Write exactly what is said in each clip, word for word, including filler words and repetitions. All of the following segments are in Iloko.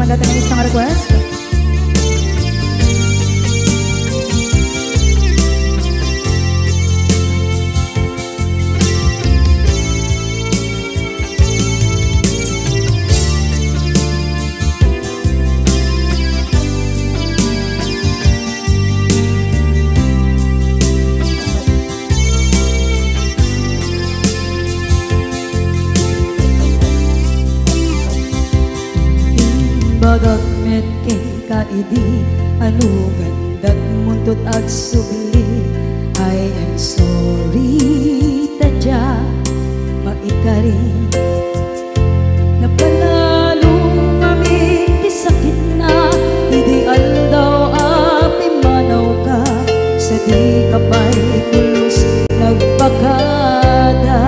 Data may isang request. Imbagak met kenka idi, ano gandat muntot agsubli. I am sorry, ta dia maikari. Napanalo ngamin ti sakitna, idi aldaw a pimmanawka, sadika pay pulos nagpakada.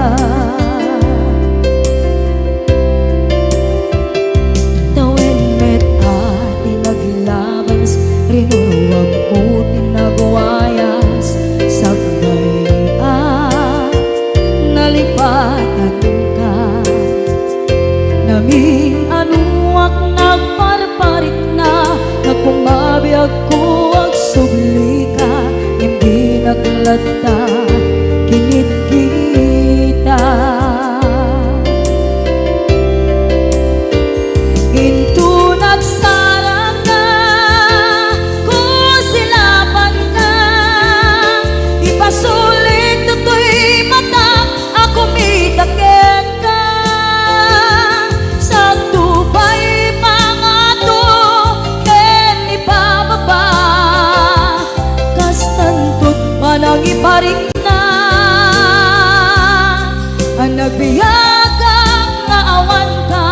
Tawen met a ti naglabas, rinuruamko ti nagwayas, sakbay a nalipatanka. Namin-anoak nagparparikna, nagkumabiagko agsublika, ngem dinak latta kinitkita. Inton agsarangka, kusilapanka, ipasulik toy matak a kumita kenka. Sakto pay pangato ken ipababa, kastanto ti panangiparikna a nagbiagak nga awanka.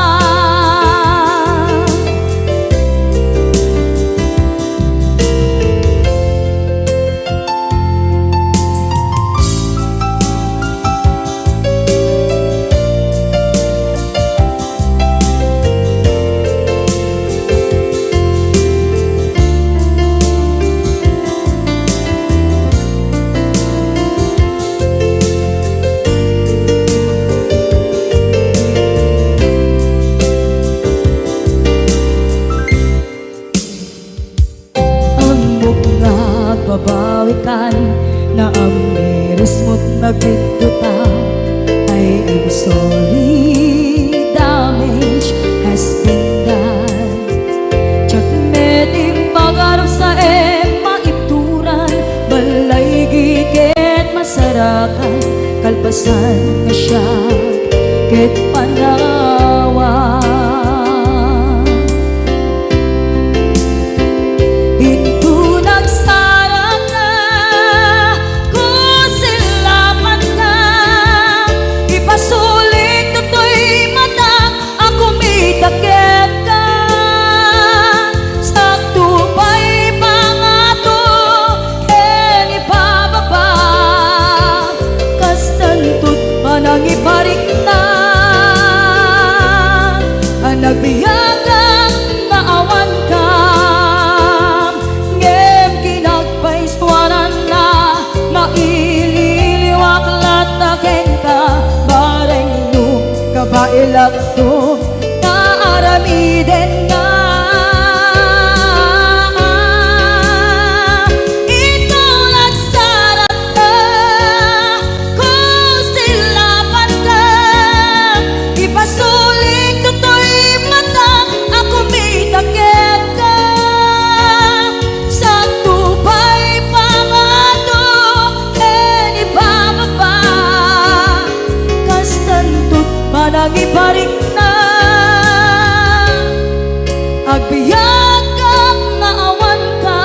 Ammok nga agbabawikan, naammirismot nagbiddota. I am sorry, damage has been done. Diak met impagarupsa a maibturan, balay ket masarakan, kalpasan nga siak ket panawan. Inton agsarangka, kusilapanka, ipasulik toy matak a kumita kenka. Sakto pay pangato ken ipababa, kastanto ti panangiparikna a nagbiagak nga awanka. Ngem kinagpaisuananna, maililiwak latta kenka, bareng no kabaelakto nga aramidenna. Inton agsarangka, kusilapanka, ipasulik toy matak a kumita kenka. Sakto pay pangato ken ipababa, kastanto ti panangiparikna. Agbiagak nga awanka.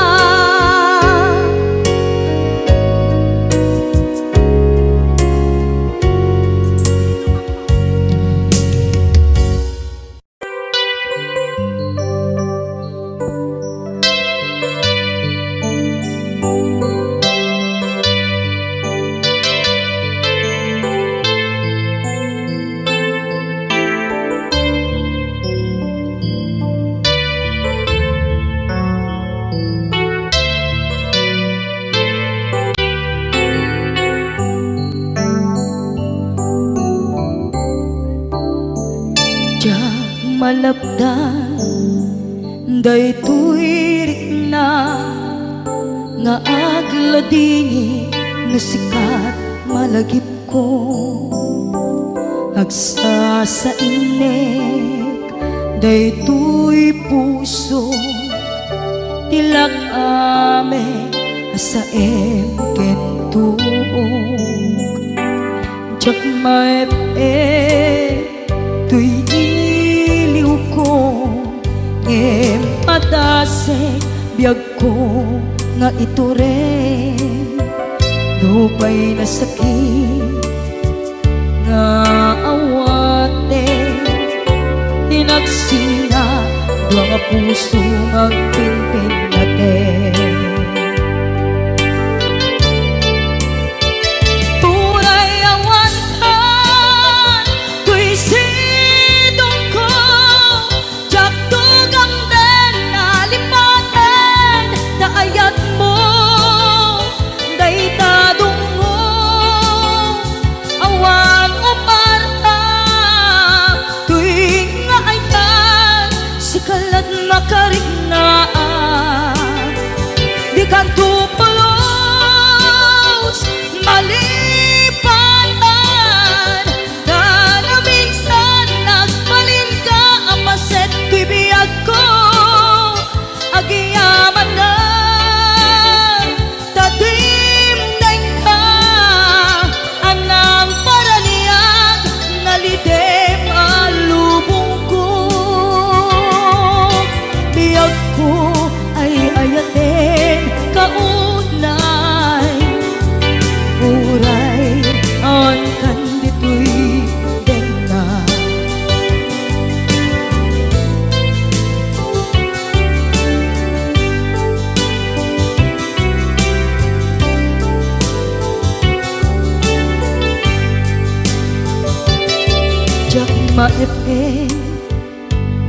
Diak malapdan Daytoy rikna nga agladingit no sika ti malagipko. Agsasainek daytoy puso ti lak-am a saem ken tuok. Diak maep-ep toy iliwko, ngem padasek biagko nga itureng. Nupay nasakit nga awaten, ti nagsina dua nga puso nga agpinpinnaten. Uray awan toy sidongko, diak tugamden a lipaten ta ayatmo dayta dungngo. Awan uparta toy nga ayat, sika la't makariknaan. Dikanto pulos malipatan, ta naminsan nagbalinka a paset toy biagko. Agyamanak ta dimdengka a nangparaniag, nalidem a lubongko. Biagko, ay-ayatenka unay, uray awan kan ditoy denna. Diak maep-ep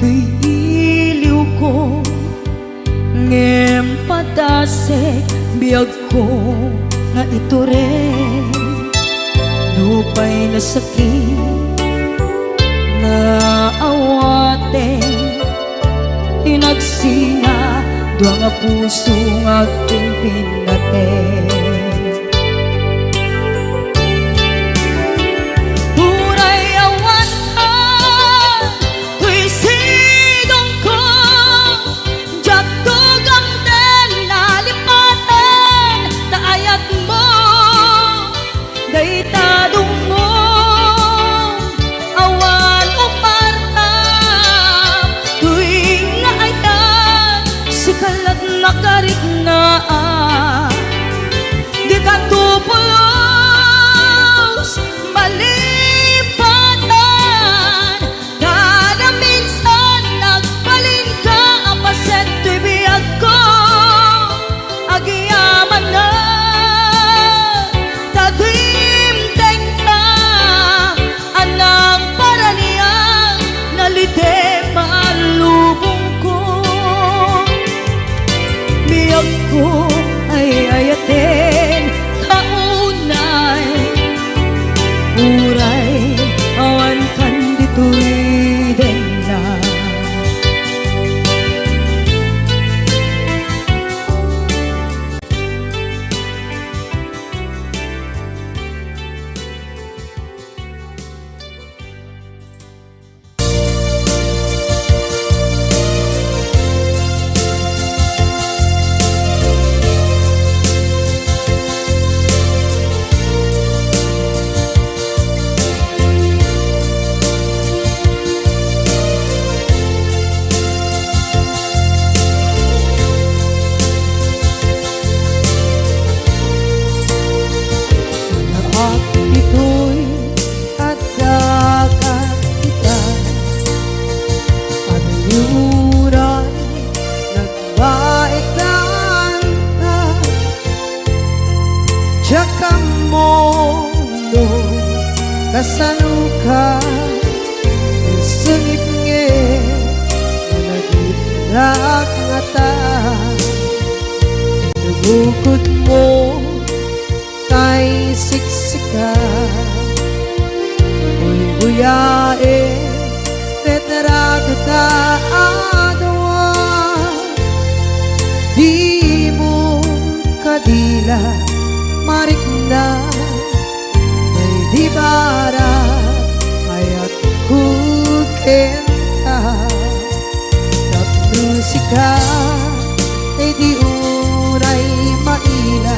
toy iliwko, ngem padasek biagko nga itureng. Nupay nasakit nga awaten, ti nagsina dua nga puso nga agpinpinnaten. Uray awan toy sidongko, diak tugamden a lipaten ta ayatmo dayta dungngo. Awan uparta toy nga ayat, sika la't makariknaan. Dikanto pulos malipatan, ta naminsan nagbalinka a paset toy biagko. Agyamanak ta dimdengka a nangparaniag, nalidem a lubongko. Biagko, ay-ayatenka unay, uray awan kan ditoy denna. Nanak ditoy adda ket ita, ania uray nagbaekan ta. Diak ammo no kasanoka, sengngeg nga nagitdak ngata. Nabukotmo tay siksika, guyguyaem ket ragta a dua. la marikna, daydi bararayatko kenka. Tapno sika, daydi unay maila,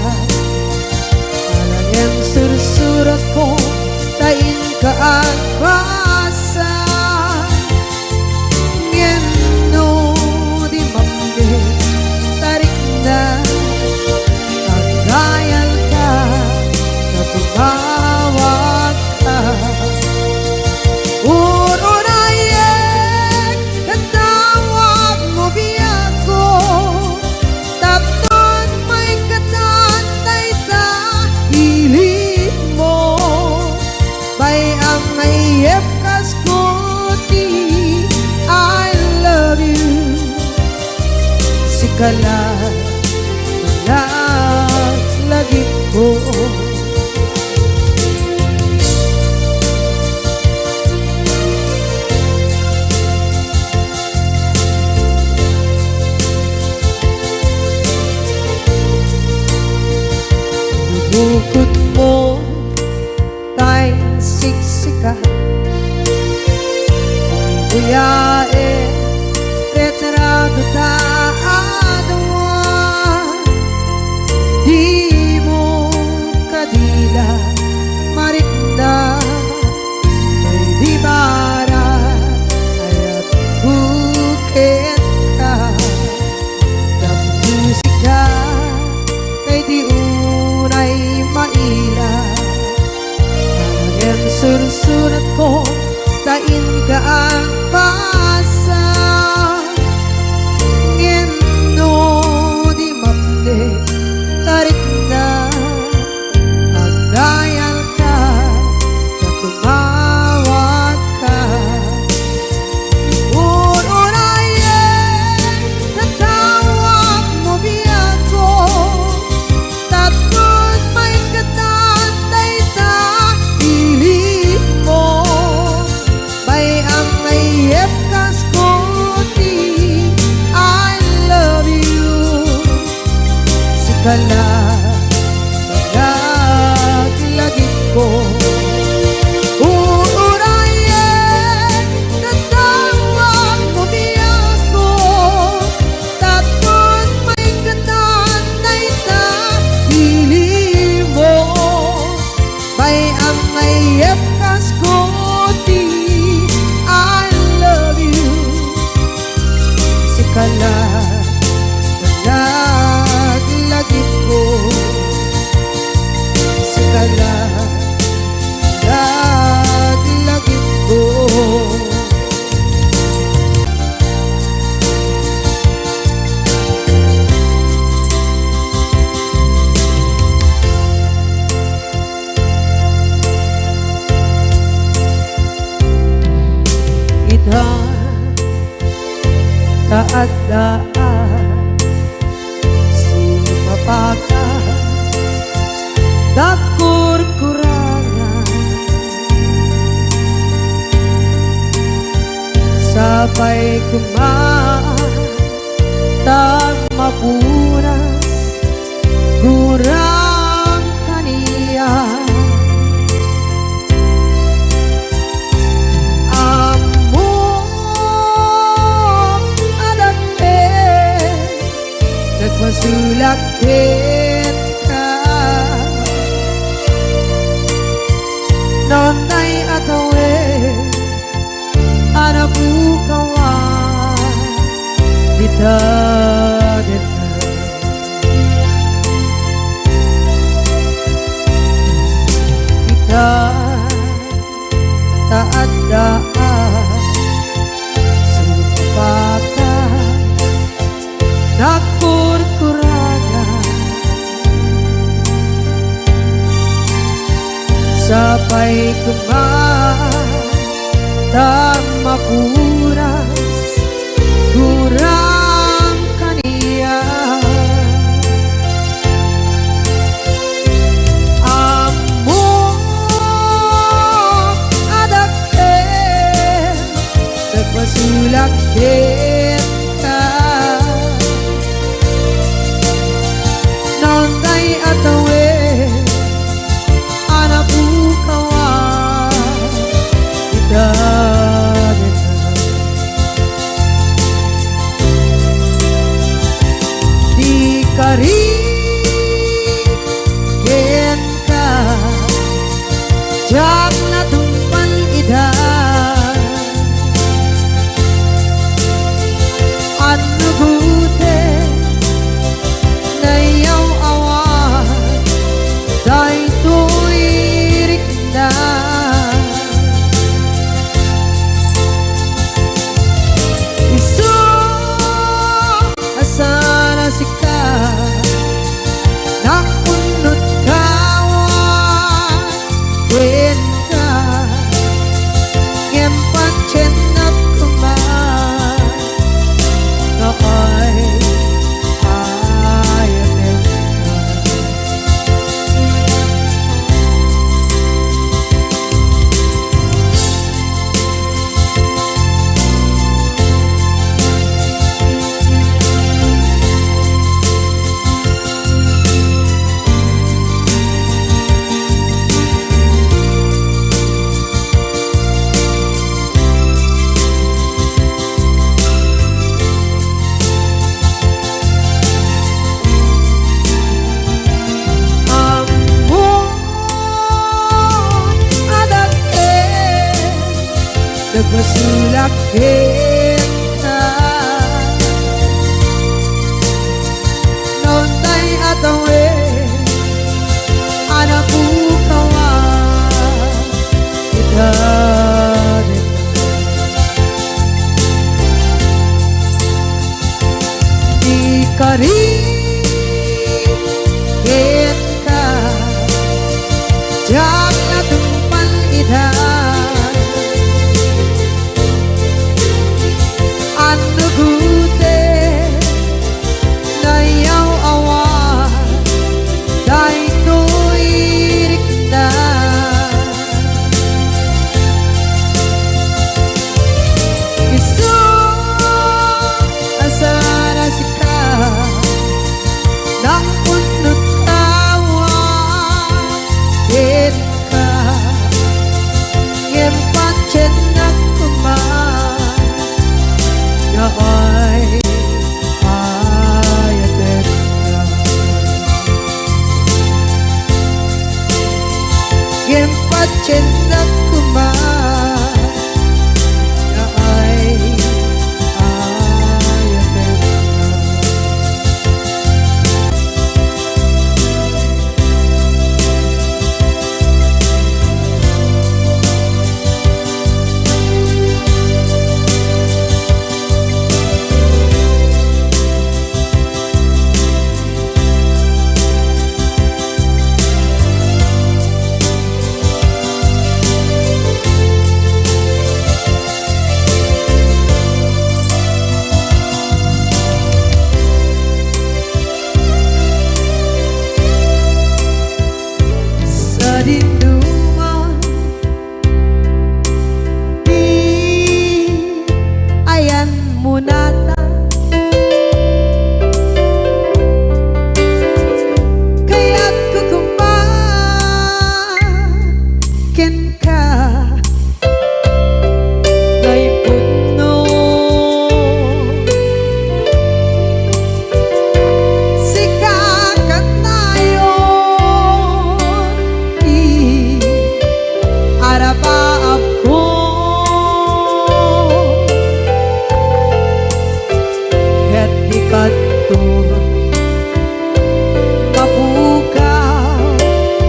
alaen sursuratko, ta inka agbasa. Ngem no di mamdi, tarikna, agdayalka, ta tumawagka. Ur-urayek ken tawagmo biagko, tapno maikkan dayta ilinmo. Bay-am nga iyepkasko ti I love you. Sika la, laglagipko. Bukod mo tay siksika. Buyaen, retrato ta a dua. Dimo kadi la marikna, daydi bararayatko kenka. Tapno sika, daydi unay maila, alaen sursuratko, ta inka agbasa. Ngem no di mamdi, tarikna, agdayalka, ta tumawagka. Ur-urayek ken tawagmo biagko, tapno maikkan dayta ilinmo. Bay-am nga iyepkasko ti I love you. Sika la, laglagipko. Ur-urayek ken tawagmo biagko, tapno maikkan dayta ilinmo. Bay-am nga iyepkasko ti I love you. Sika la, laglagipko. Sika la, laglagipko. Ita, ta adda a sumapaka, nagkurkurangan. Sapay koma ta mapunas gurang kaniak. Ammok a dakkel, nagpasulak kenka. Nonday a tawen a napukawan dita daga. Ita, ta adda a sumapaka, nagkurkurangan. Sapay koma ta mapunas gurang kaniak. Ammok a dakkel, nagpasulak kenka. Nonday a Diak natungpal ida, annuguten, nayaw-awan daytoy rikna. Isu a sana sika, nakunot kawan kenka, ngem patiennak koma nga ay ayatenka. Ammom a dakkel, nagbasolak kenka. Naunay a tawen a napukawan ita. Di kari kenka, diak natungpal ida. Annuguten, nayaw-awan daytoy rikna. Isu a sana sika, nakunot kawan kenka, ngem patiennak koma nga ay ayatenka. Ngem patiennak koma nga ay ayatenka. Sadinoman, di ayanmo natan. Kayatko koma kenka, nga ipudno. Sika kanayon ti arabaabko. Ket di kanto mapukaw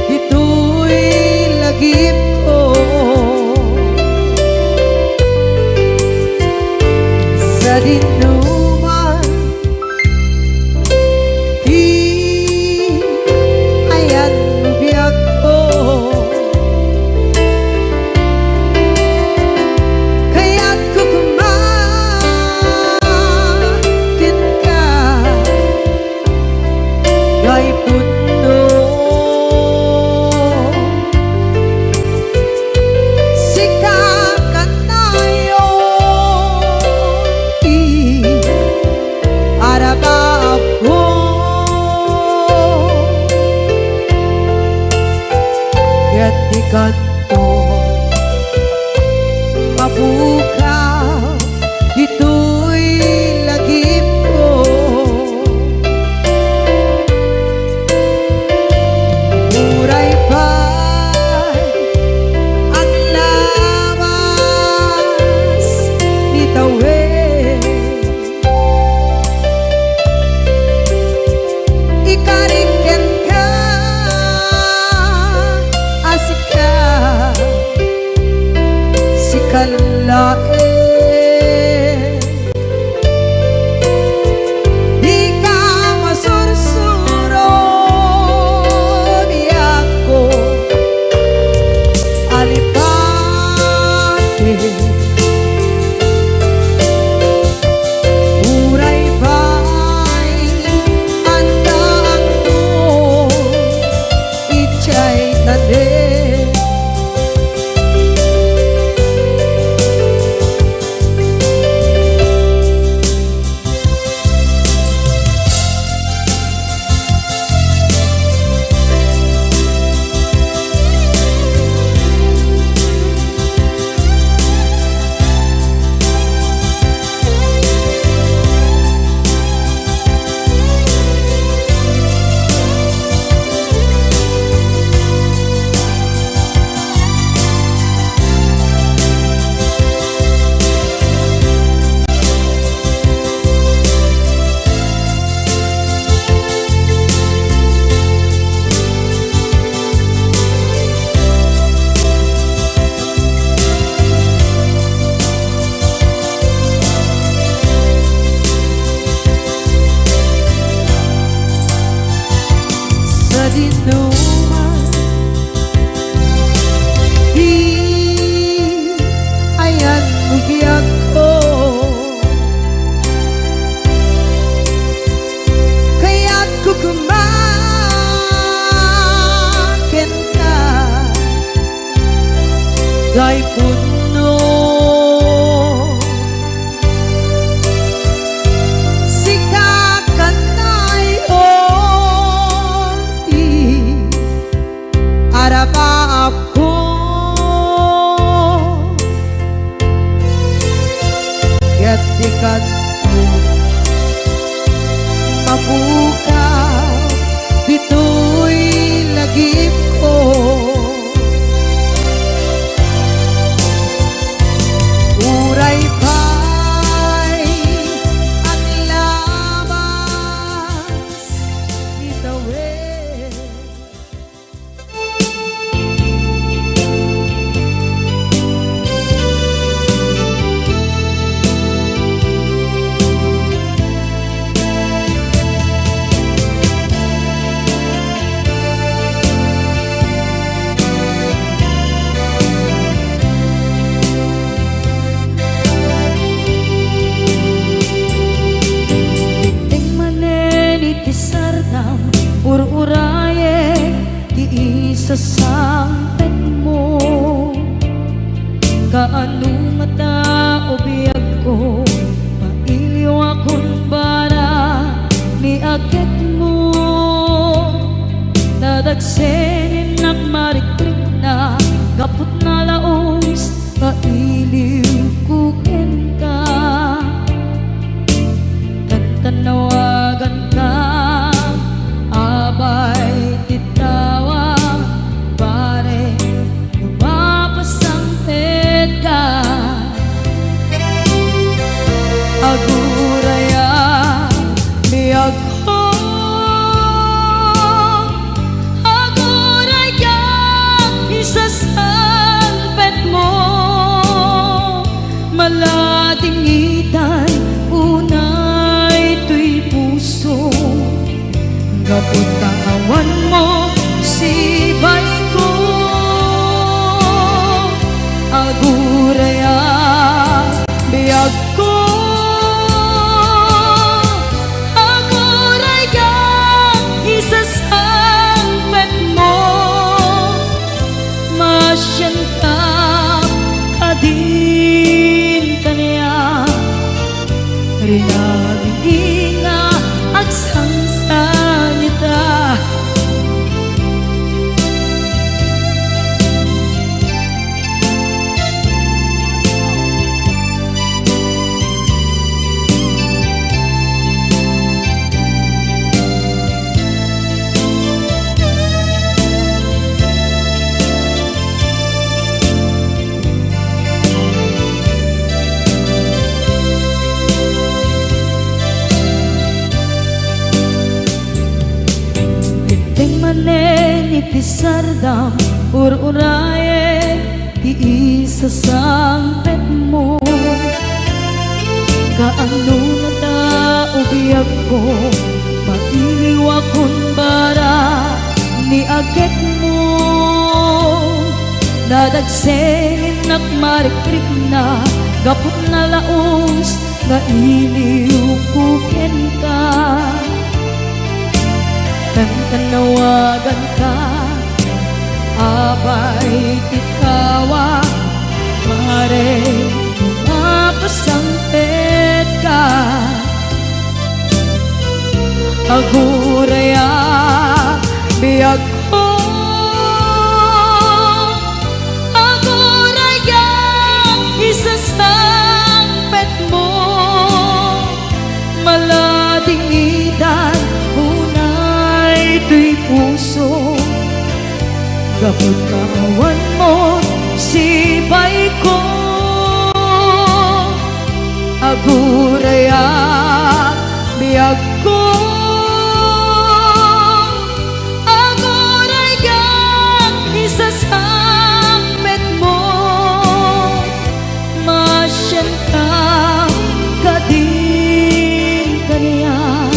ditoy lagipko. Sadinoman ti ayanmo biagko. Kayatko koma kenka, nga ipudno. Sika kanayon ti arabaabko. Ket di kanto mapukaw ditoy lagipko. Uray pay Kallaen, dika masursuro, biagko, alipate. Uray pay addaakto idiay talek. Sadinoman, di ayan mo biagko. Kayatko koma kenka, Daypunno. Sika kanayon ti arapaapko. Ket di kadto mapukaw ditoy lagipko. Uray pay aglabas itawen. Dikteng manen iti sardam, ur-urayek ti isasangpetmo. Kaano ngata, o biagko, mailiwakon bara ni aketmo. Nadagsen innak marikrikna, gapu ta nalaus nga iliwko kenka. Tantannawaganka, abay ti tawag, pare, no mapasangpetka. Agurayam, biagko, agurayam, isasangpetmo. Maladingitan unay toy puso, gapu ta awanmo sibayko. Agurayam, biagko, agurayam, isasangpetmo. Masianka kadin kaniak, rinabini nga agsangsangita. Dikteng manen iti sardam, ur-urayek ti isa sangpetmo. Kaano ngata, o biagko, mailiwakon bara ni agekmo? Nadagsennak marikrikna gapu ta nalaus nga iliwko kenka. Kankanawaganka, apay ti kawa, mare, mapasangpetka. Agurayak, biagko, agurayak, isasangpetmo. Maladingitan unay toy puso, gapu ta awan mo sipayko. Agurayak, biagko, agurayak, isasangpetmo. Masianka kadin kaniak,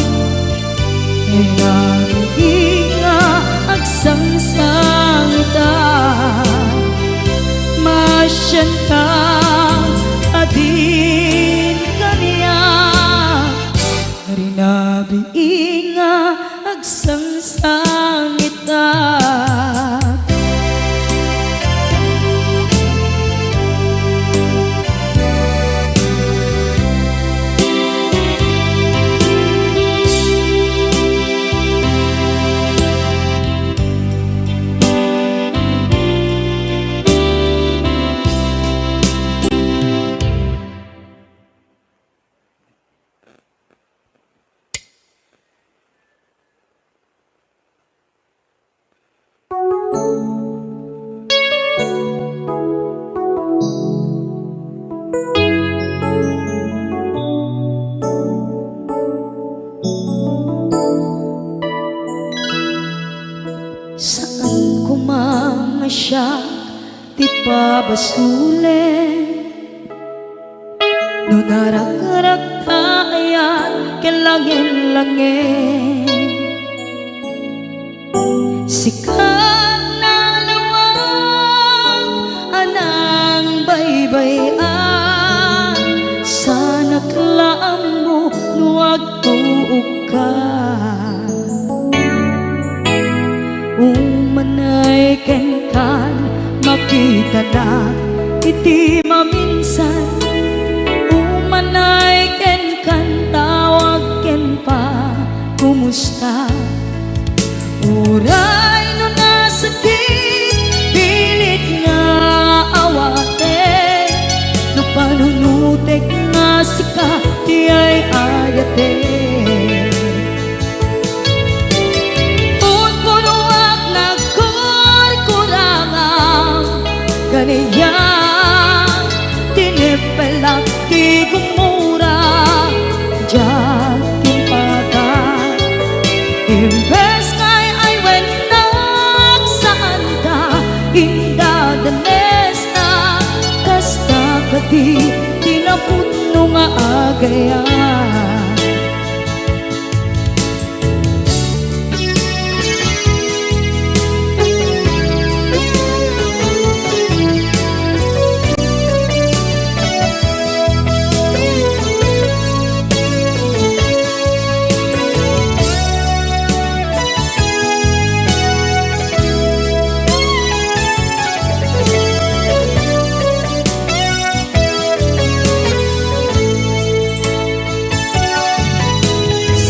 rinami nga agsangsangitak. Masianka kadin kaniak, rinami nga agsangsangitak. Saan koma nga siak ti pabasolen. No narakrakta ayat ken langen-langen, sika nalawag a nangbaybay-an, saanak la ammo no agtuokka. Umanay kenkan, makitanak iti maminsan. Umanay kenkan, tawag ken pa, kumusta? Uray no nasakit, pilit nga awatek, no panunotek nga sika ti ay-ayatek. Punpunoak nagkurkurangam, kaniak tinipelak ti gumura, diak timpatak. Imbes nga ay-aywennak, saanka indadanesna, kasta kadi ti napudno nga agayam.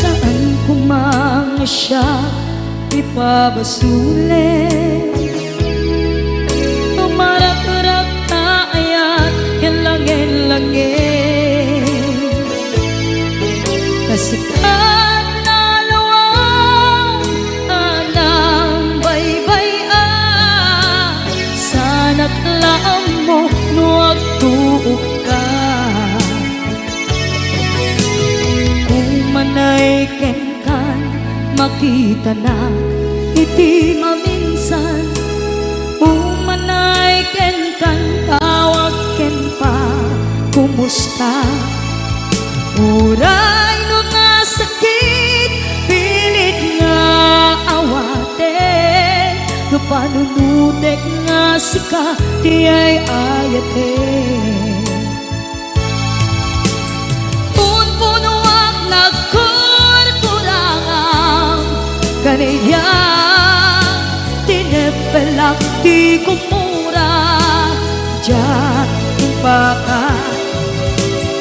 Saan koma nga siak ti pabasolen. Tumarakrak ta ayat ken langen-langen. Kasikat nalawag a nangbaybay-an, saanak la ammo no agtuokka. Umanay kenkan, makitanak iti maminsan. Umanay kenkan, tawag Anunutek nga sika ti ay-ayaten. Punpunoak nagkurkurangam, kaniak tineppelak ti kumura, diak impaka.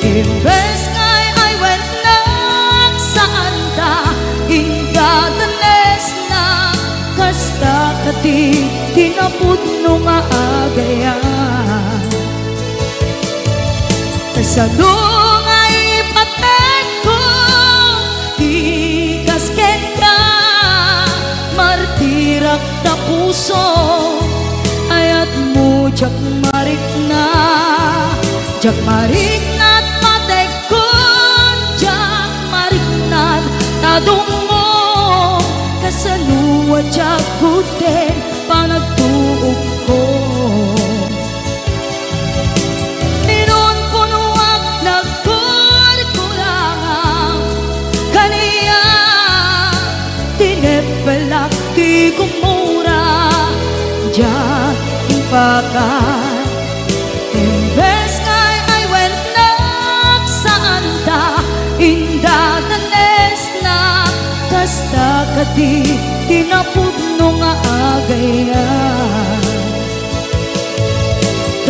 Imbes nga ay-ayatnak, saanda, indadanesna, kasta kadi ti napudno nga agayat. Kasano nga ipatekko ti kas kenka, martirak ta puso, ayatmo diak marikna, diak marikna patek kon diak mariknad ta dummo, kasano a diak gudden panagtuokko. Inunpunoak nagkurkurangam, kaniak tineppelak ti kumura, diak impaka. Imbes nga ay-ayatnak, saanda, indadanesna, kasta kadi ti napudno nga agayat.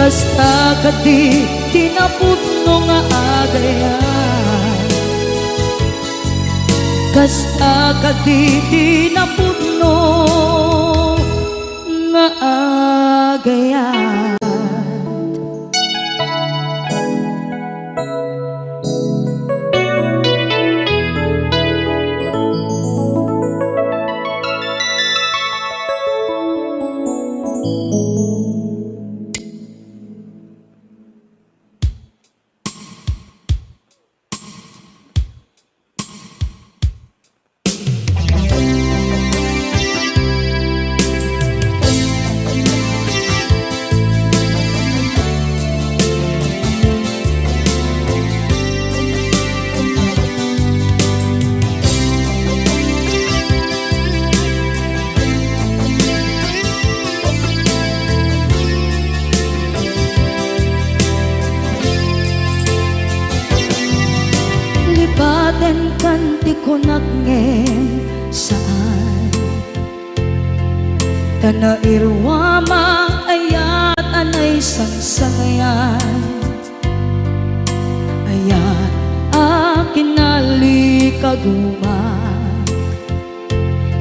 Kasta kadi ti napudno nga agayat. Kasta kadi ti napudno nga agayat. Lipatenkan ti kunak ngem saan. Ta nairuam a ayat a naisangsangayan. Ayat a kinalikaguma.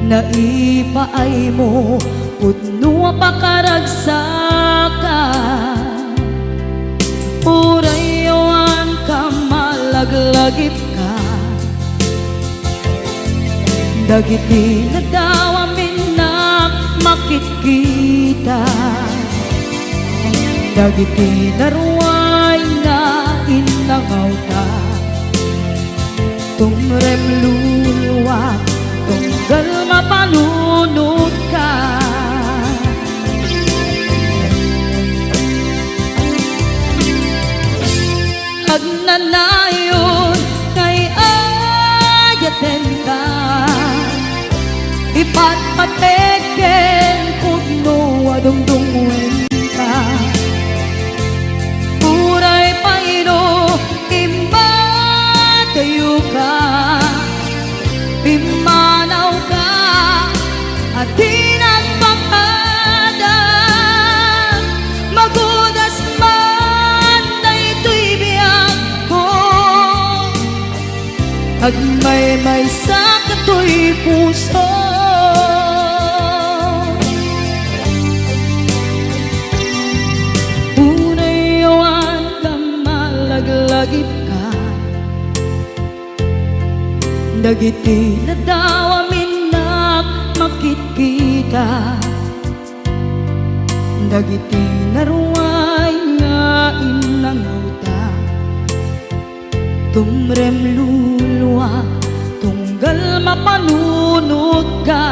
Naipaaymo pudno a pakaragsakan. Uray awan ka malaglagipka. Dagiti nadawam innak makitkita. Dagiti naruay nga innangawta. Tumrem luluak, tunggal mapanunotka. Agnanayon nga ay-ayatenka, ipatpatek ken pudno a dungdungngoenka. Uray pay no immadayoka, pimmanawka a di nagpakada. Magudas man daytoy biagko, agmaymaysa katoy puso. Uray awan ka malaglagipka. Dagiti nadawam innak makitkita. Dagiti naruay nga innangawta. Tumrem luluak, tunggal mapanunotka.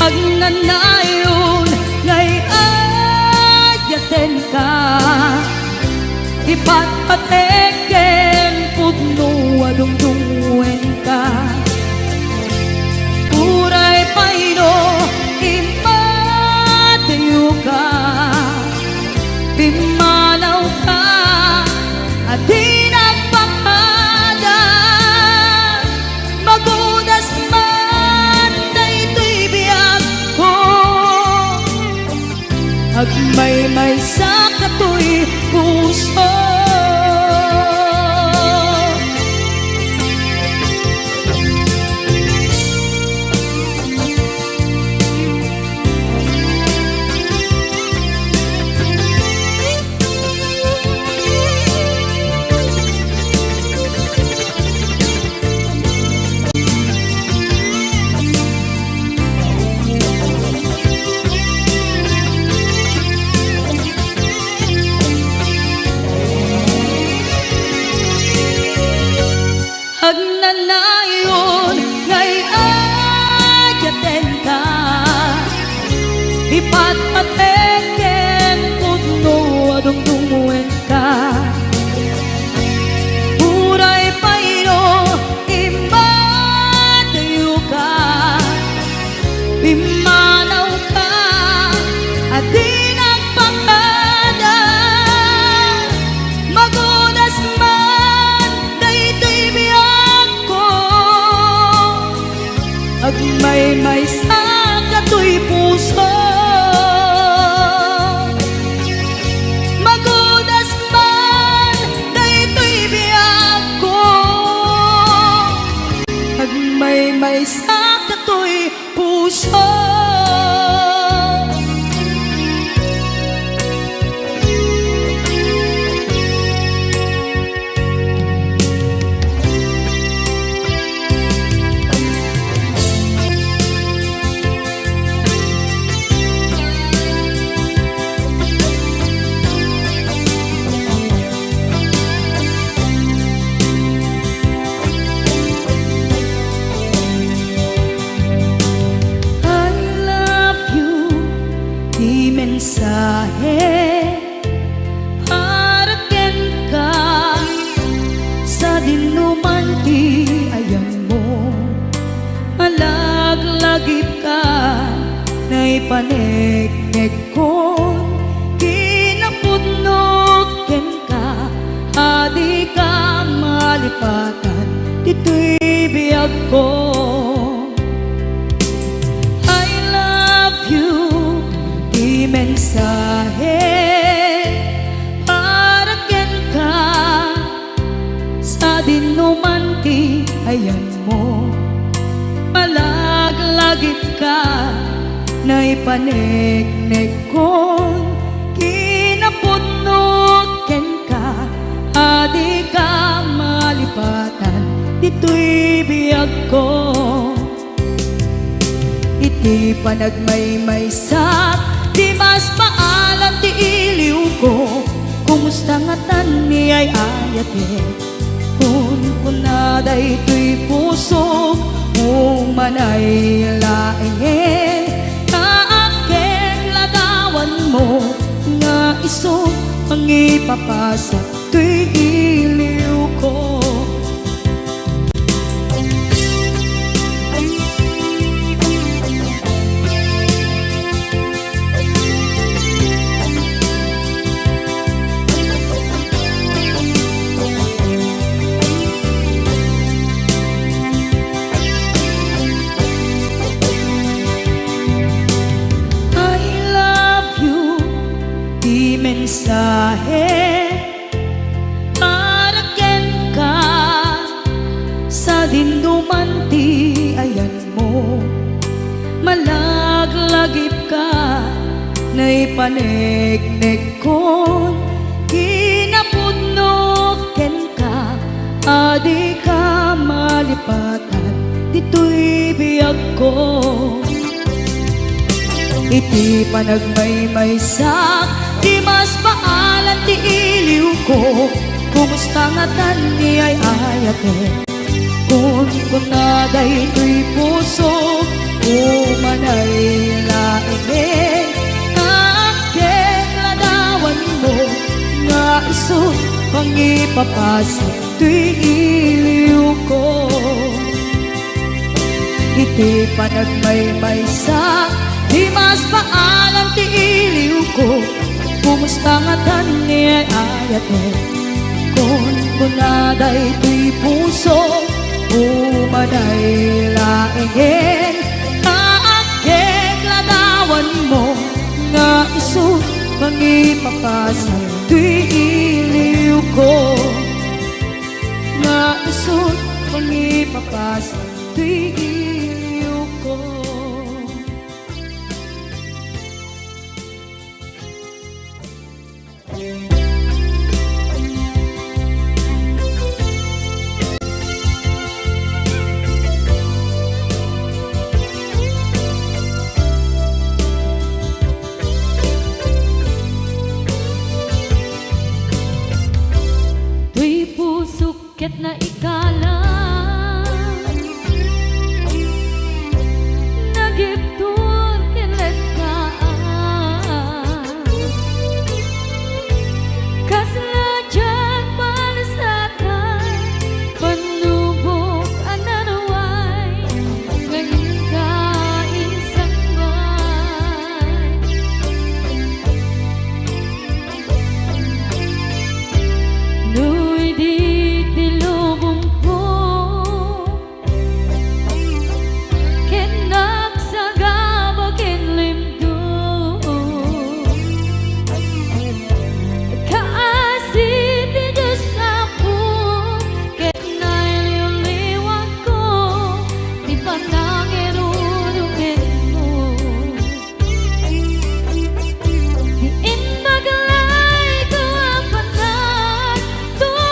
Agnanayon nga ay-ayatenka, ipatpatek ken pudno a dungdungngoen Agmaymaysa katoy puso. Agnanayon nga ay-ayatenka, ipatpatek ken pudno a dungdungngoenka. Uray pay no immadayoka, pimmanawka a di nagpakada. Magudas man daytoy biagko, agmaymaysa katoy puso. Magudas man daytoy biagko, agmaymaysa katoy puso. I love you, ti mensahe para kenka, sadino man ti ayanmo, malaglagipka, naipaneknekkon kinapudno kenka, a dika malipatan ditoy biagko. I love you, ti mensahe para kenka, sadino man ti ayanmo, malaglagipka, naipaneknekkon kinapudno kenka, a dika malipatan ditoy biagko. Iti panagmaymaysak, di mas maalan ti iliwko. Kumusta ngatan ni ay-ayatek? Kunkuna daytoy pusok, umanay laengen, ta aggen ladawanmo nga isu mangipapasak toy iliwko. I love you, ti mensahe para kenka, sadino man ti ayanmo, malaglagipka, naipaneknekkon kinapudno kenka, a dika malipatan ditoy biagko. Iti panagmaymaysak, di mas maalan ti iliwko. Kumusta ngatan ni ay-ayatek? Kunkuna daytoy pusok, umanay laengen, ta aggen ladawanmo nga isu mangipapasak toy iliwko. Iti panagmaymaysak, di mas maalan ti iliwko. Kumusta ngatan ni ay-ayatek? Kunkuna daytoy pusok, umanay laengen, ta aggen ladawanmo nga isu Ipapasar toy iliwko, naisut pangipapasar toy iliwko. Toy pusok ket naikalang, nagibtur ken lettaan. Kasla diak malasatan, pannubok a naruay, nga inka insangbaay. No idi ti lubongko, ken nagsagaba ken limdum. Kaasi ti Dios Apo, ket nailiwliwakko ti panangirurumenmo. Diin maglayko a panagtuo,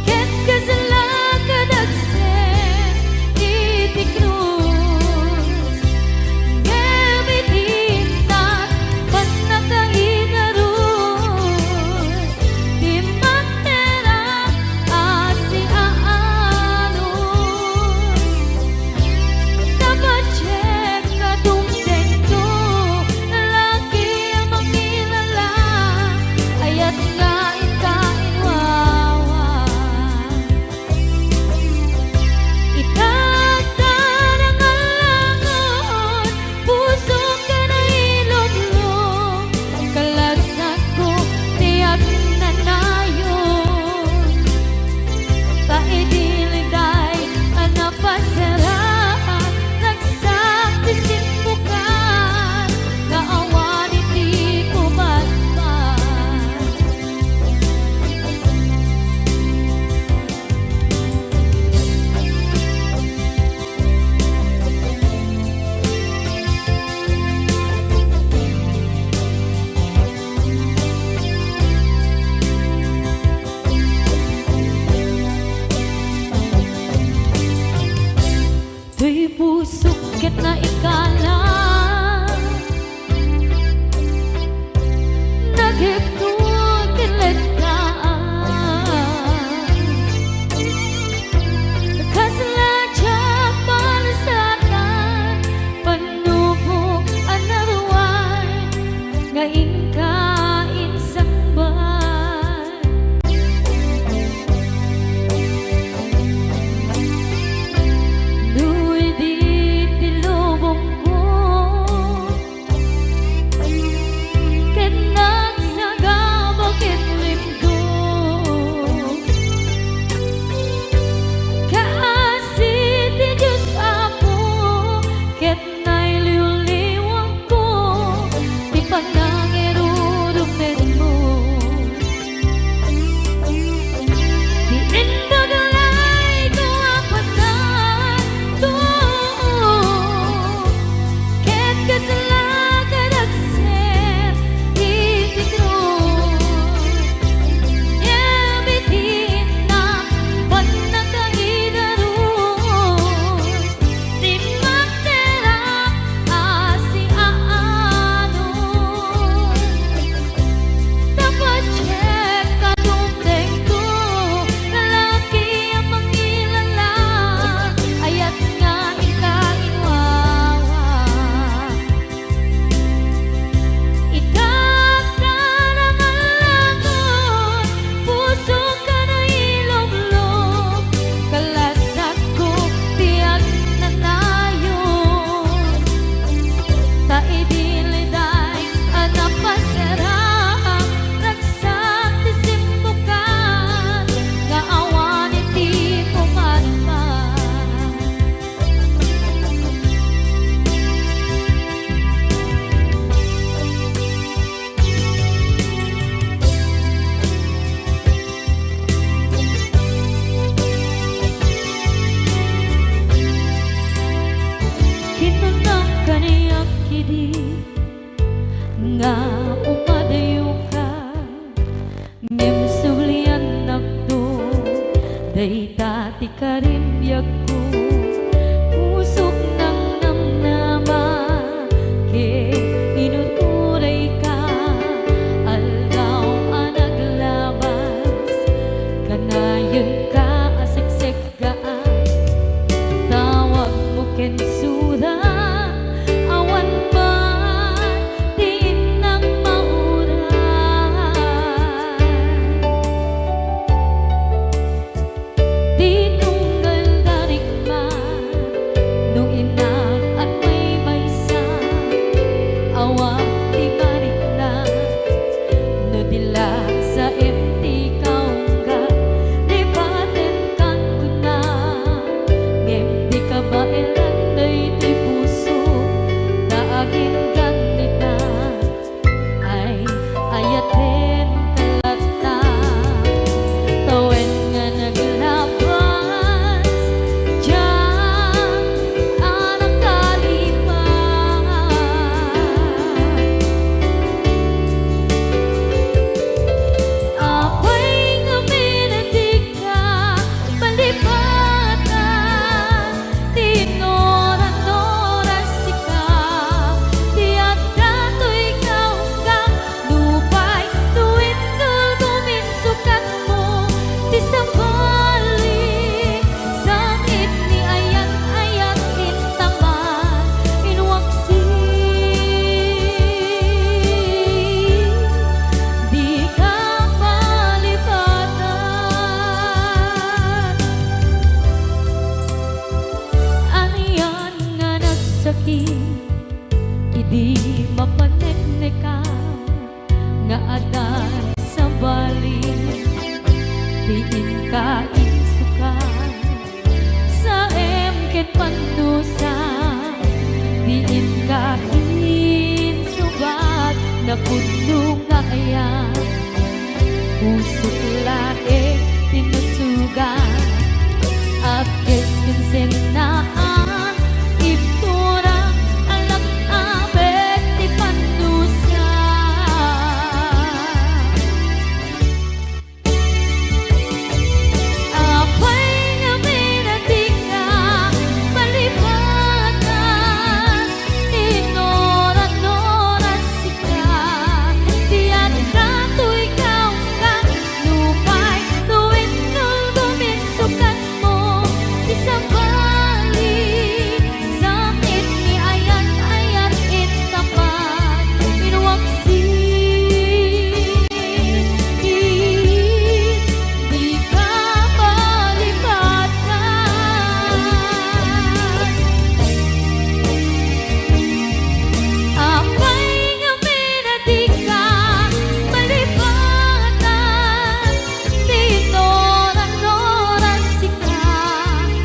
ket kasla kadagsen iti krus. Ngem iti innak, pannakaigarus ti materang a siaanus. Napadiek a dumtengto, laki a mangilala, ayat nga inka inwawa. Ita ta nangalangon, pusok a nailumlom, kalasakko ti agnanayon. Ta idi liday a napasaraan, nagsak ti simbukan nga awan iti pumatpat. Toy pusok ket naikalang, nagibtur ken lettaan. Kasla diak malasatan, pannubok a naruay, nga inka insangbaay. No idi ti lubong Idi mapaneknekam nga adda sabali, ti inka insukat, saem ken pandusa, ti inka insubat, napudno nga ayan. Pusok laeng ti nasugat, apkes ken sennaan, ibturak, alak-abek ti pandusa. Apay ngamin a dika malipatan? Ti nora-nora sika, ti adda toy kaunggan, nupay no innulgom insukatmo, ti sabali, sakit ni ayat-ayat intapat, inwaksi. Dika malipatan. Apay ngamin a dika malipatan? Ti nora-nora sika,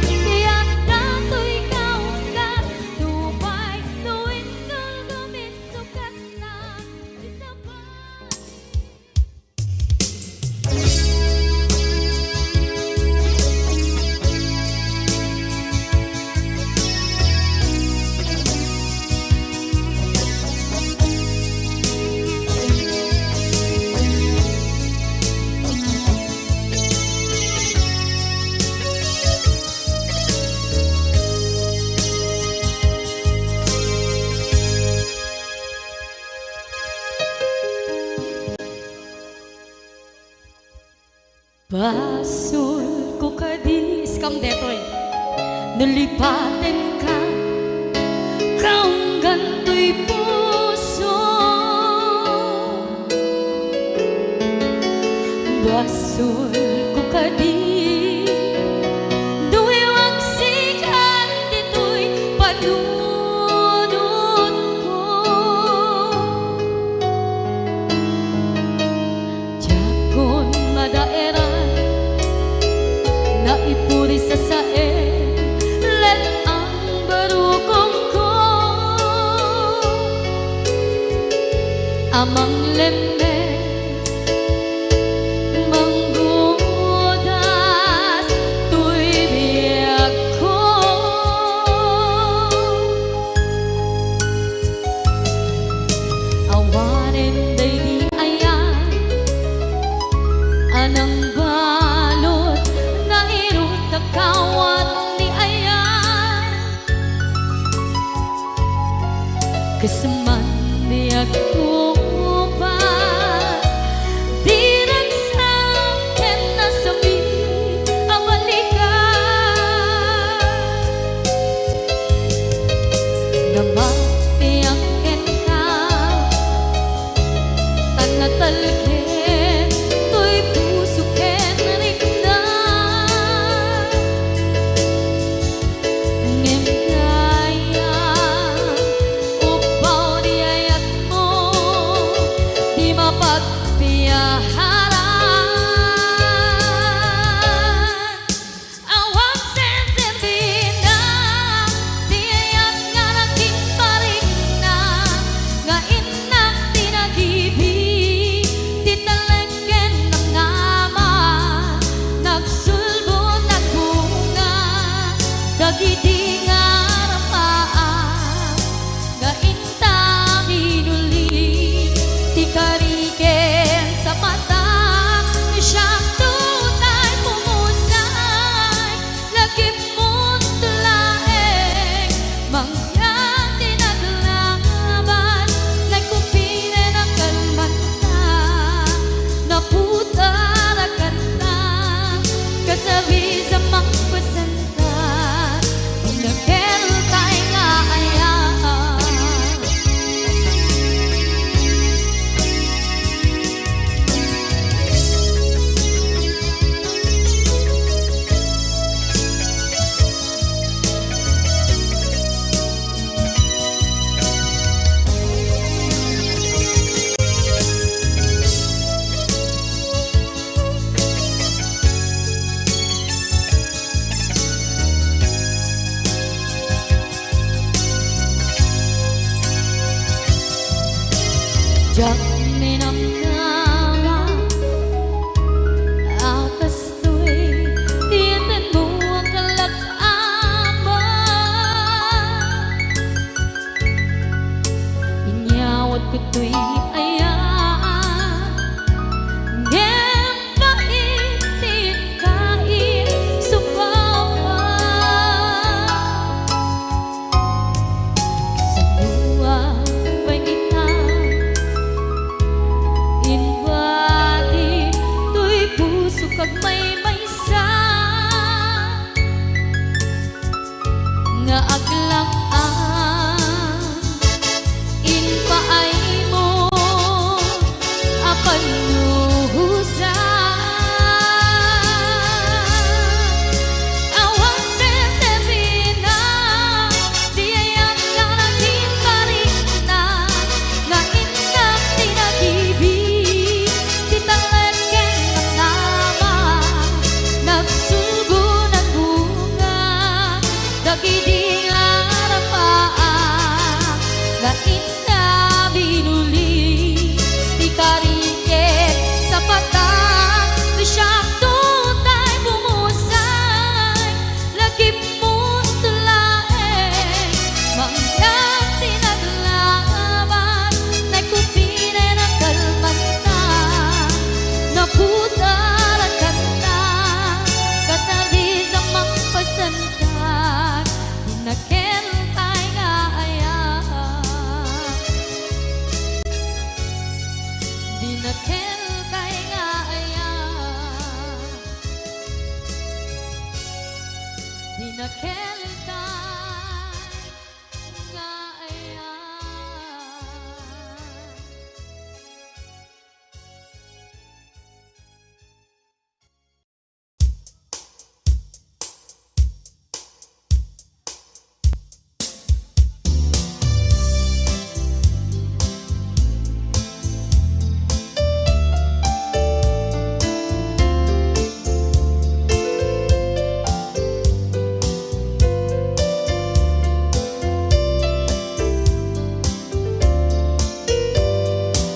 ti adda toy kaunggan, nupay no innulgom insukatna, ti sabali. Basolko kadi, iskam detoy, no lipatenka, kaunggan toy puso. Basolko kadi, no iwaksikan ditoy panunotko. Diakon madaeran, naipuri sasaen, let-ang barukongko a manglemmes, manggudas toy biagko. Awanen daydi ayan a nangbalud nga irut a kawat ni ayan. Kas man diak kupas, diragsak ken nasakit a balikan. Namapiak kenka, tan natalged toy puso ken rikna. Ngem dayta, upbaw di ayatmo, di mapagpiaharan. Awan senserbina, di ayat nga naging parikna, nga innak ti nagibi, ti talek ken nangama, nagsulbod, nagbunga, dagidi nga rapaak, nga inta minuli, ti kari ken sapatak, siak tutay pumusay, lagipmon laeng, mangyan ti naglaban, nagkupiren a kalmanta, naputar a kanta, kasabis a mangpasan. Diak ni namnama a kastoy ti intanmo a kalak-ama. Inyawatko toy ayat, ngem pait ti inkaisupam. Kasanoan pay ita, inbati toy pusok agmaymaysa nga aglak-am. Impaaymo a pannuhosan. Awan serserbienna ti ayat nga naging barikna, nga innak ti nagibi, ti talek ken namnama, nagsulgo, nagbunga, dagidi nga arapaak, nga inna binuli, ti kari ket sapata, ti siakto tay bumusay, lagipmo laeng, mangngeg ti naglabat, nagkupinen a kalmanta, napudar a kanta, kasardis a mangpasentak, dinakel tay nga ayat. Dinakel tay nga ayat. Dinakel tay nga ayat.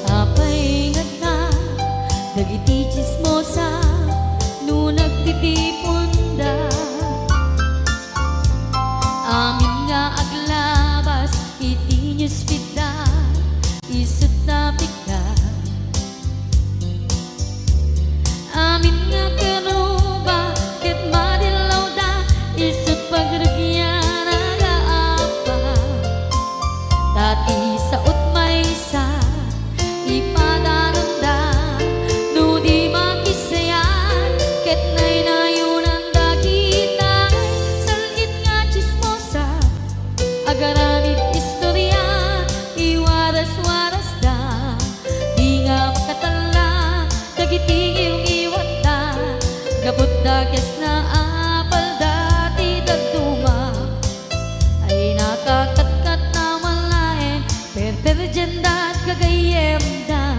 Apay ngarud dagiti tsismosa no nagtitiponda? Amin nga aglabas iti newsfeedda, isut' napikda. Amin nga karuba ket madillawda, isut' pagrugian nga apa. Ta ti sao't maysa, ipadananda no di makisayat, ket naynayonanda kitay sal-it nga tsismosa. Agaramid istoria, iwaras-warasda, di nga makatalla dagiti ngiwngiwatda, gapu ta kasla apalda ti dadduma. Ay nakakatkat na malaen, perperdianda gagayyemda.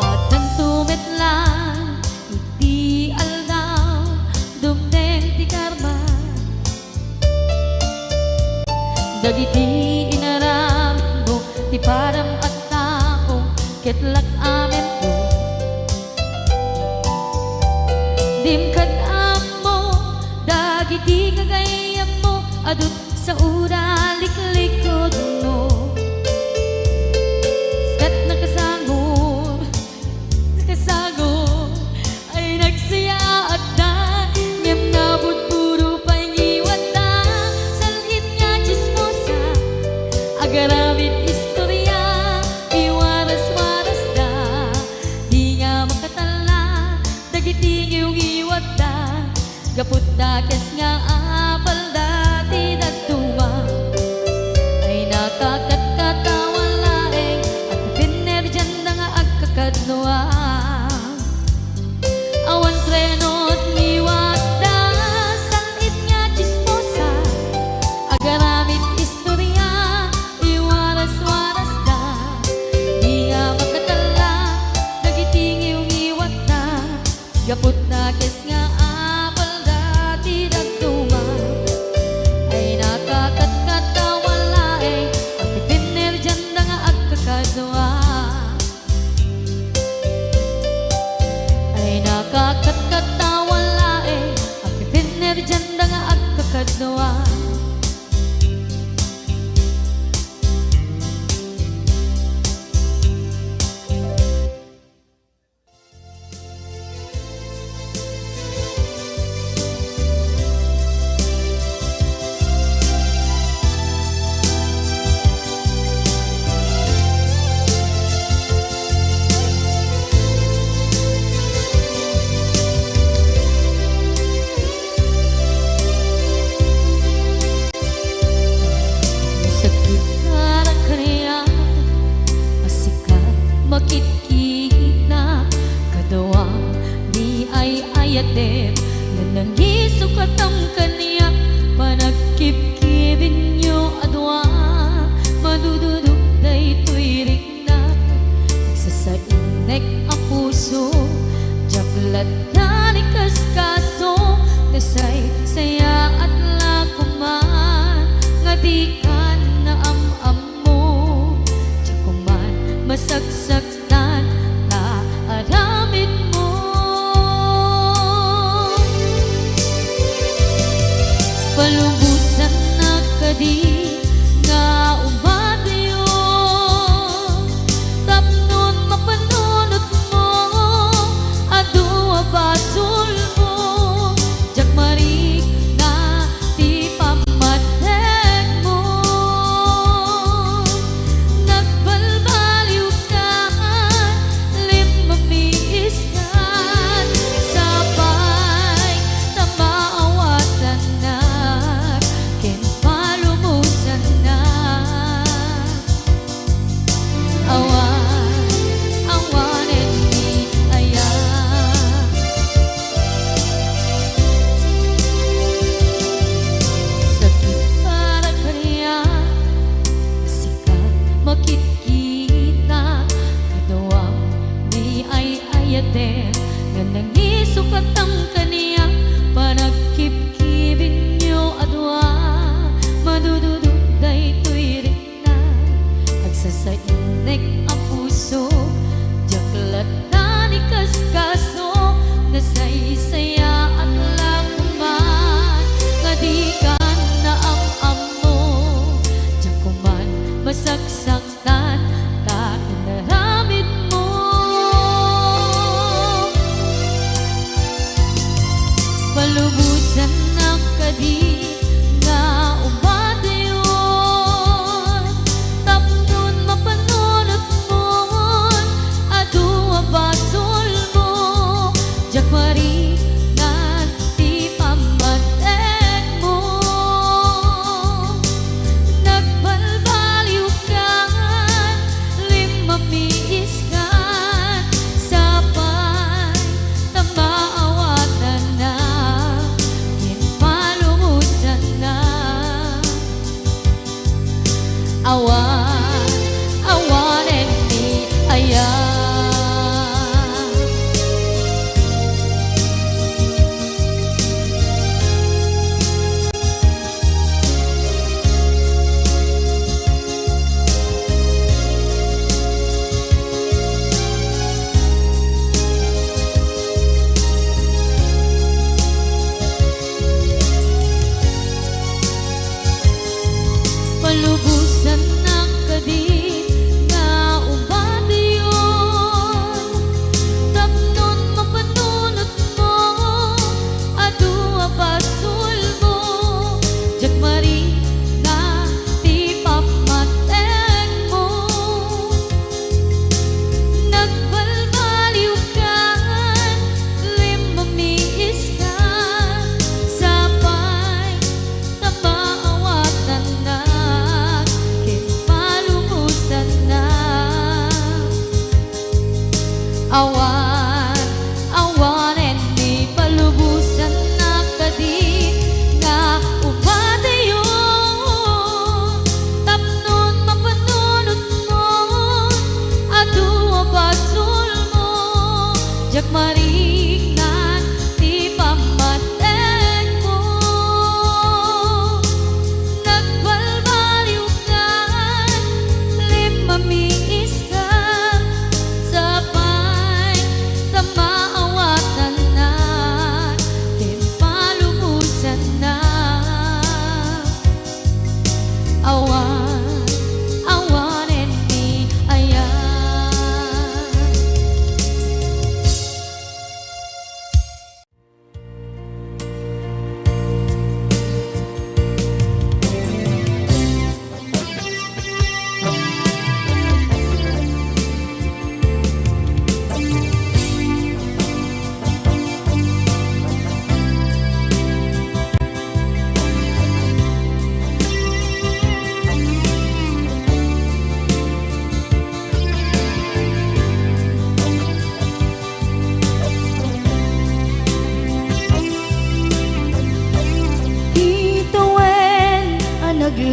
Addanto met laeng iti aldaw, dumteng ti karma. Dagiti inaramidmo ti padam a tao, ket lak-amento. Dim kad-ammo dagiti gagayyemmo, adu saoda liklikudmo. Ket nakasangor, nakasangor, ay nagsayaatda, ngem nabudbudo pay ngiwatda, sal-it nga tsismosa, agaramid istoria, iwaras-warasda, di nga makatalla dagiti ngiwngiwatda, gapu ta kasla apalda ti dadduma. Ay nakakatkat a malaeng, agpipinnerdianda nga agkakadua. Awan preno ti ngiwatda, sal-it nga tsismosa, agaramid istoria, iwaras-warasda, di nga makatalla dagiti ngiwngiwatda, gapu ta kasla apalda ti dadduma. Dianda nga agkakadua. Sakit na kaniak a sika makitkita, kadua ni ay-ayatem, nanangiso katam kaniak, panagkibkibinyo a dua, madududog daytoy rikna. Nagsasainnek a puso, diak latta ni kaskaso, nasaysayaat la koman, nga dikan naam-ammo, diak koman masaksaktan ta aramidmo. Palubosannak kadi nga umadayo, tapnon mapanunotmo, adu a basolmo, diak marikna ti pammategmo. Nagbalbaliwkan, limmamiiskan, sapay ta maawatannak ken palubos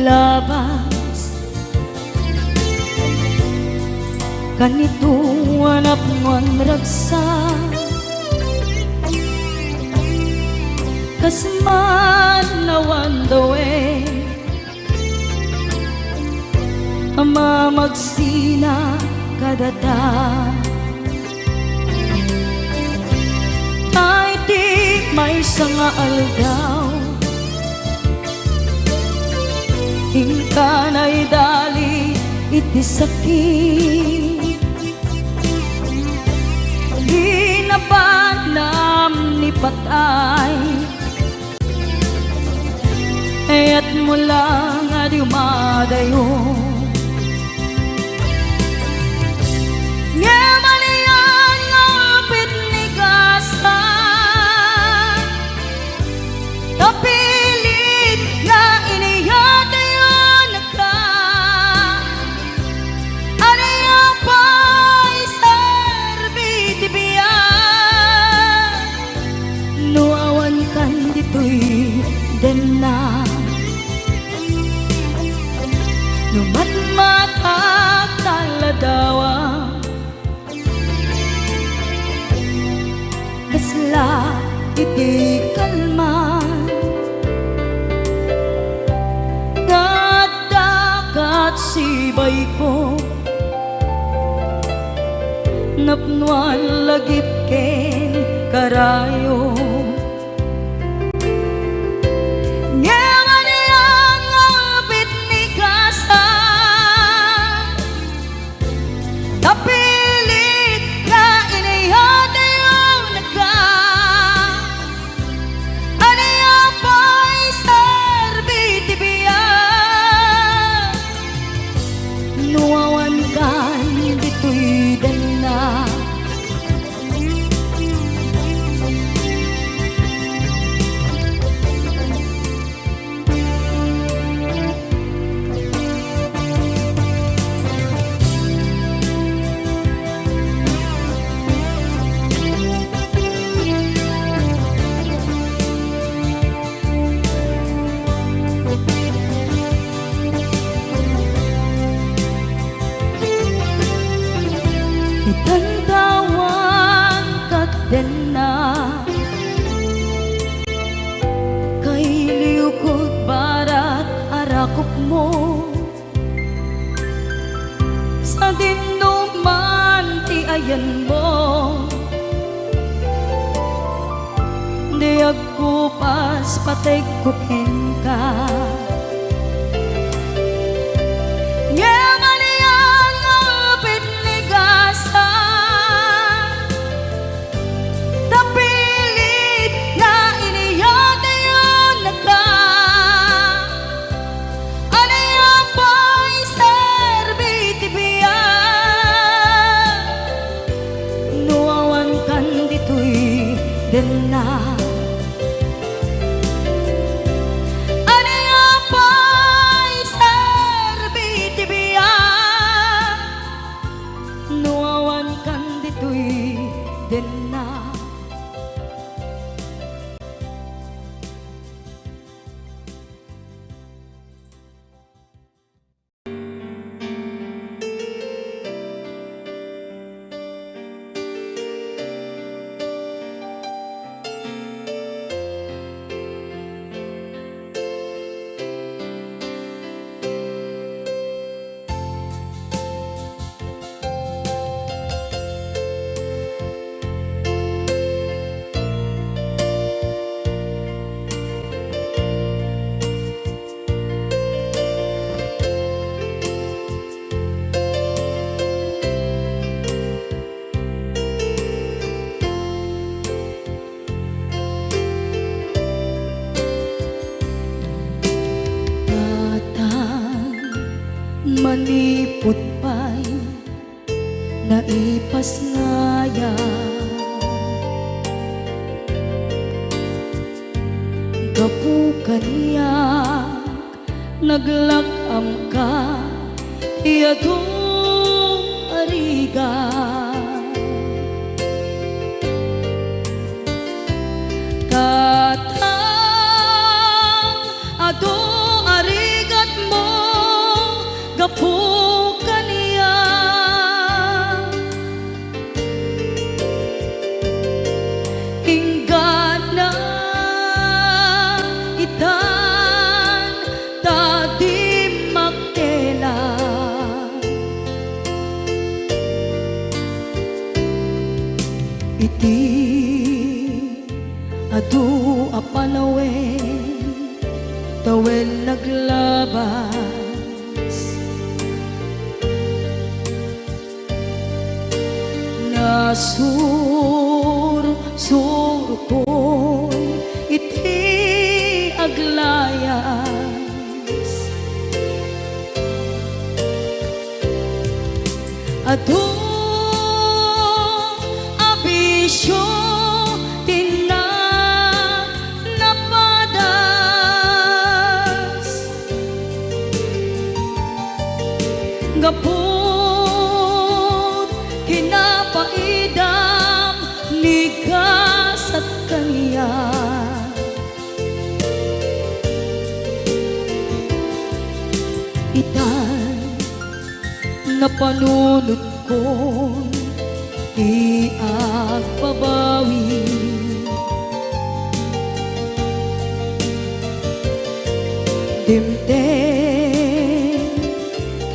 labas. Kanito a napnoan ragsak, kas man awan dawen a mamagsina kadata. Iti maysa nga aldaw, inka naidali iti sakit. Di nabanam ni patay, kayatmo lang a dumadayo. Ngem ania nga apit ni gasa, ta pilit nga iniyatayonka. Ania pay serbi ti biag no awan kan ditoy denna? No matmatak ta ladawa, kasla iti kalman nga adda kat sibayko, napnoan lagip ken karayo. Ngem ania nga apit ni gasa, ta pilit nga iniyatayonka. Ania pay serbi ti biag no awan kan ditoy denna? Itantawan kat denna, kailiw kod barat a rakupmo. Sadino man ti ayanmo, di agkupas pategko kenka. Ngem ania nga apit ni gasa, ta pilit nga iniyatayonka. Ania pay serbi ti biag no awan kan ditoy denna? Ania pay serbi ti biag no awan kan ditoy denna? Tatang, manipud pay naipasngayam. Gapu kaniak, naglak-amka ti adu a rigat. Tatang, adu a rigatmo tawen naglabas. Nasursurkon iti aglayas. Adu a bisio ti napadas. Gapud kinapaidam ni gasat kaniak. Itay, napanunotkon ti agbabawi. Dimteng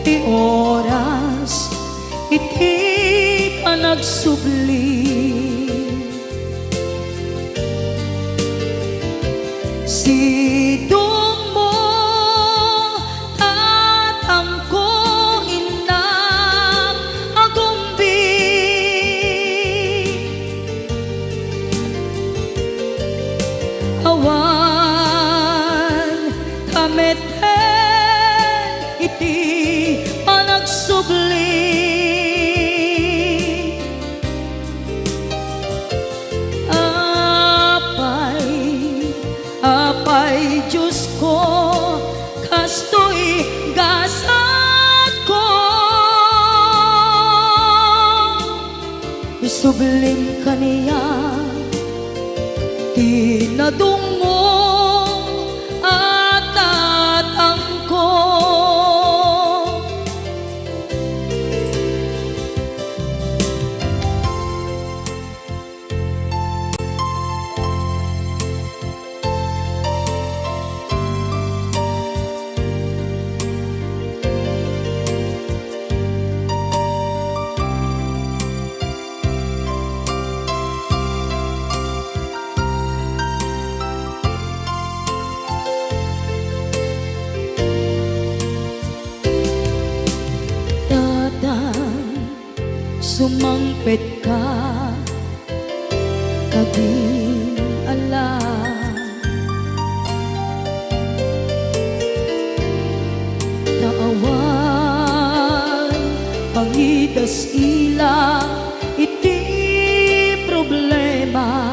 ti oras iti panagsubli. Sidongmo, tatangko, innam, agumbi. Awan ka met iti panagsubli. Apay, apay, Diosko, kastoy gasatko. Isublim kaniak ti nadungngom a tatangko. Tatang, sumangpetka kadin ala. Ta awan pangidas-ilang iti problema.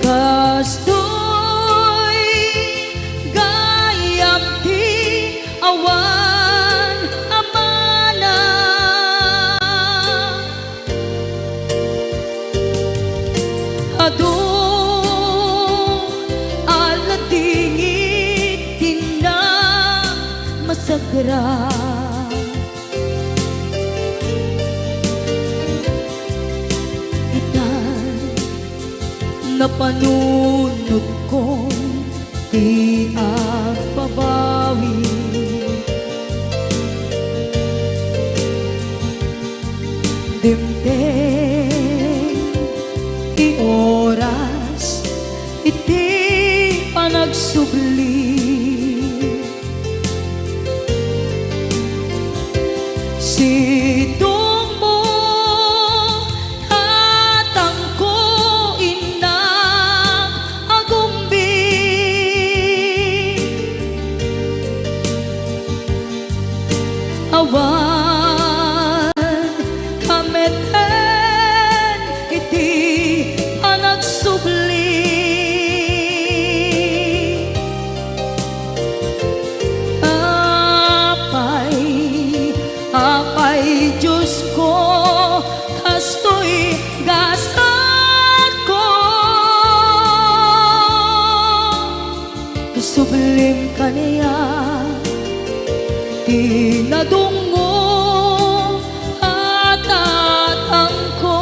Kastoy gayam ti awan a mana. Adu a ladingit ti namasagra. Itay, napanunotkon ti agbabawi. Dimteng ti oras iti panagsubli. Sidongmo, tatangko, innam, agumbi. Awan ka met iti panagsubli. Apay, apay, Diosko, kastoy gasatko. Isublim kaniak ti nadungngom a tatangko.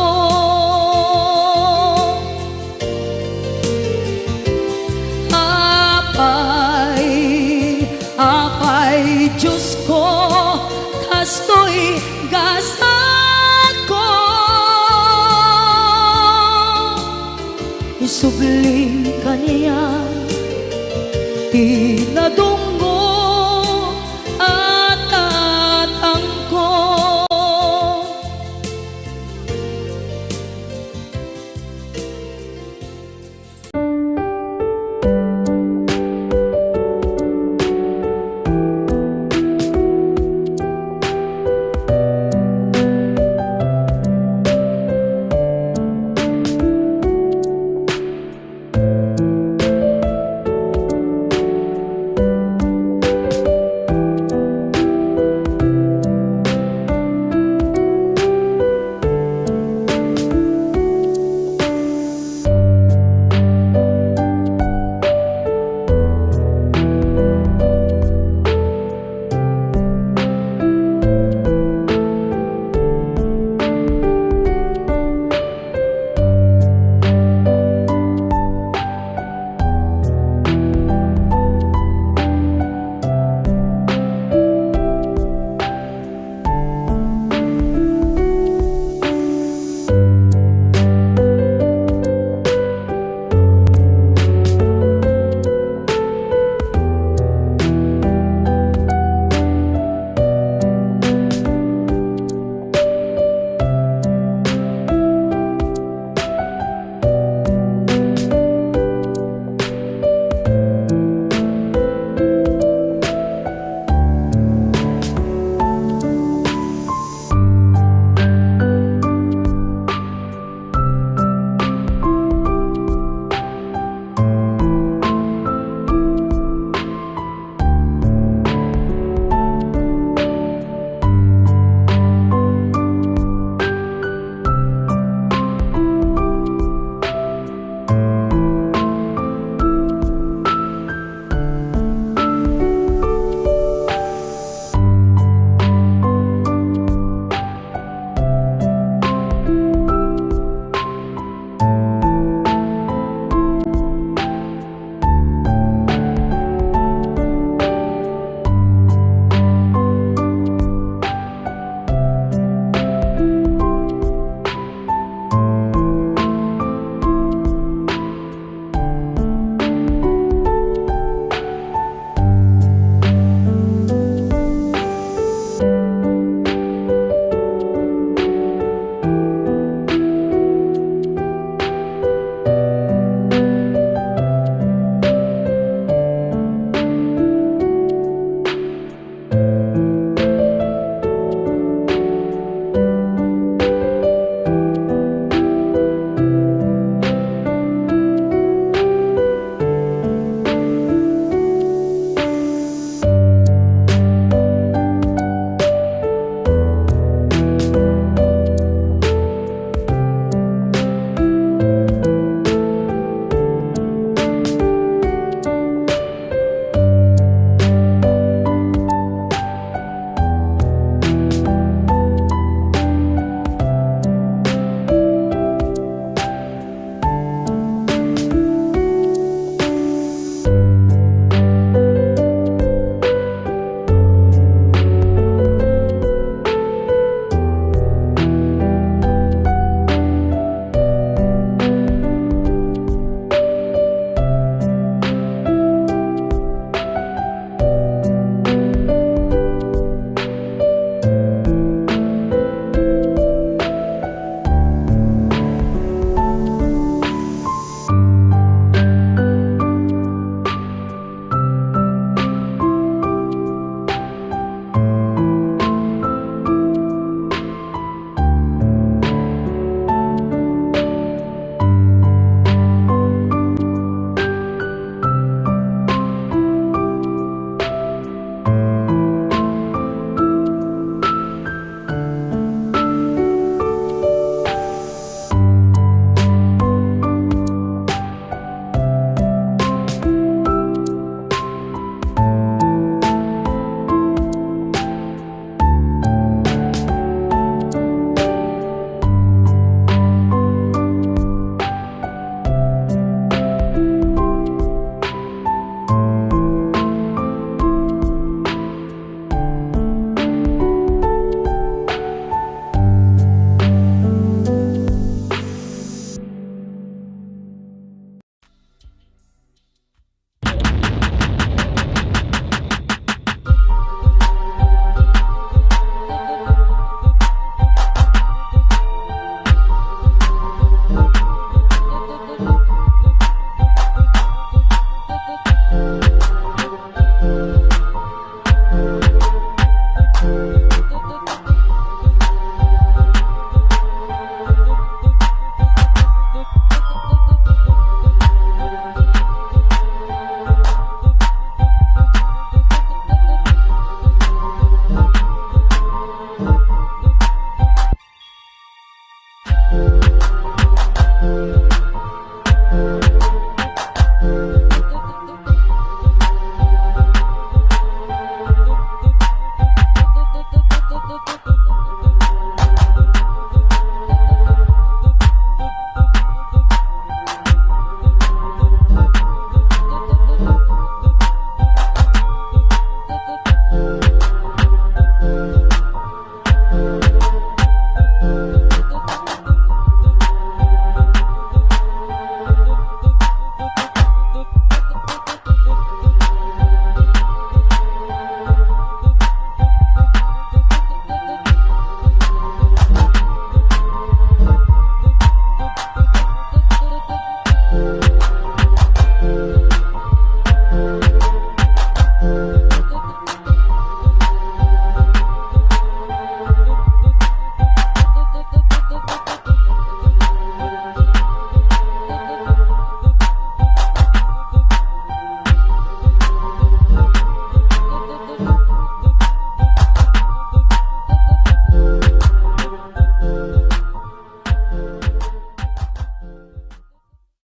Apay, apay, Diosko, kastoy gasatko. Subling kaniak ti ladung